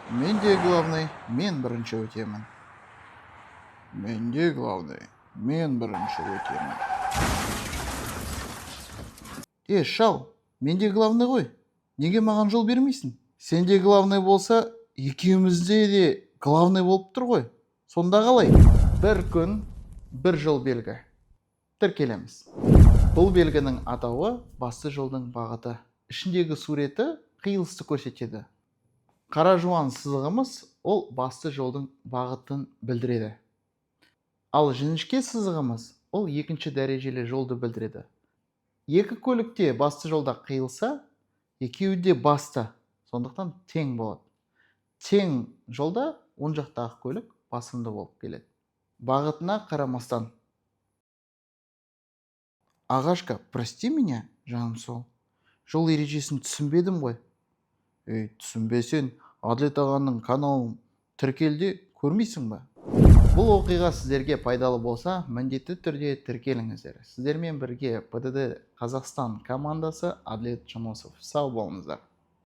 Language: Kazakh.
Менде главный, мен бірінші өтемін. Менде главный, мен бірінші өтемін. Е, шал, менде главный ғой. Неге маған жол бермейсің? Сенде главный болса, екеумізде де главный болып тұр ғой. Сонда қалай? Бір күн, бір жол белгі. Тіркелеміз. Бұл белгінің атауы — басты жолдың бағыты. Ішіндегі суреті қиылысты көрсетеді. Қара жуан сызығымыз ол басты жолдың бағытын білдіреді. Ал жіңішке сызығымыз ол екінші дәрежелі жолды білдіреді. Екі көлікте басты жолда қиылса, екеуі де басты, сондықтан тең болады. Тең жолда оң жақтағы көлік басымды болып келеді. Бағытына қарамастан. Ағашка, прости меня, жаным сол. Жол ережесін түсінбедім ғой. Ей, түсінбесең, Әділет ағаның каналын тіркел де көрмейсің ба? Бұл оқиға сіздерге пайдалы болса, міндетті түрде тіркеліңіздер. Сіздермен бірге ПДД Қазақстан командасы, Әділет Жунусов. Сау болыңыздар.